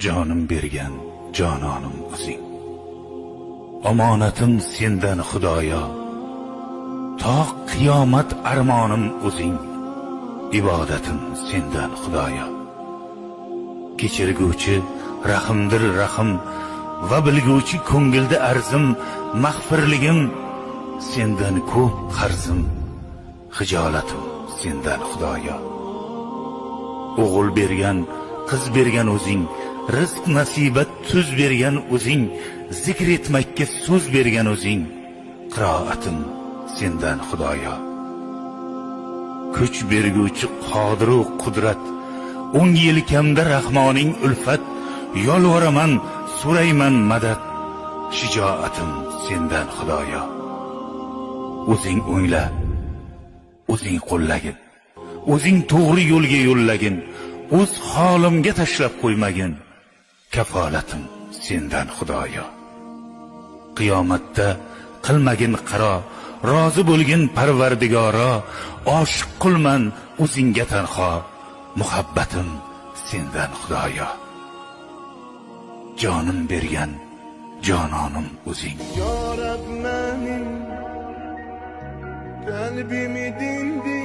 Jonim bergan jononim o'zing. Omonatim sendan, Xudoyo. To qiyomat armonim o'zing. Ibodatim sendan, Xudoyo. Kechirguvchi rahimdir rahim va bilguvchi ko'ngilda arzim, mag'firligim sendan ko'p qarzim, xijolatim sendan, Xudoyo. O'g'il bergan, qiz bergan o'zing, rizq nasibat tuz bergan o'zing, zikr etmakka so'z bergan o'zing, qiroatim sendan, Xudoyo. Kuch berguvchi qodiru qudrat, o'ng yelkamda Rahmoning ulfat, yolvoraman, so'rayman madad, shijoatim sendan, Xudoyo. O'zing o'ngla, o'zing qo'llagin, o'zing to'g'ri yo'lga yo'llagin, o'z holimga tashlab qo'ymagin, kafolatim sendan, Xudoyo. Qiyomatda qilmagin qaro, rozi bo'lgin Parvardigoro, oshiq qulman o'zingga tanho, muhabbatim sendan, Xudoyo. Jonim bergan jononim o'zing. Ya Rab, menim kalbimi dindir.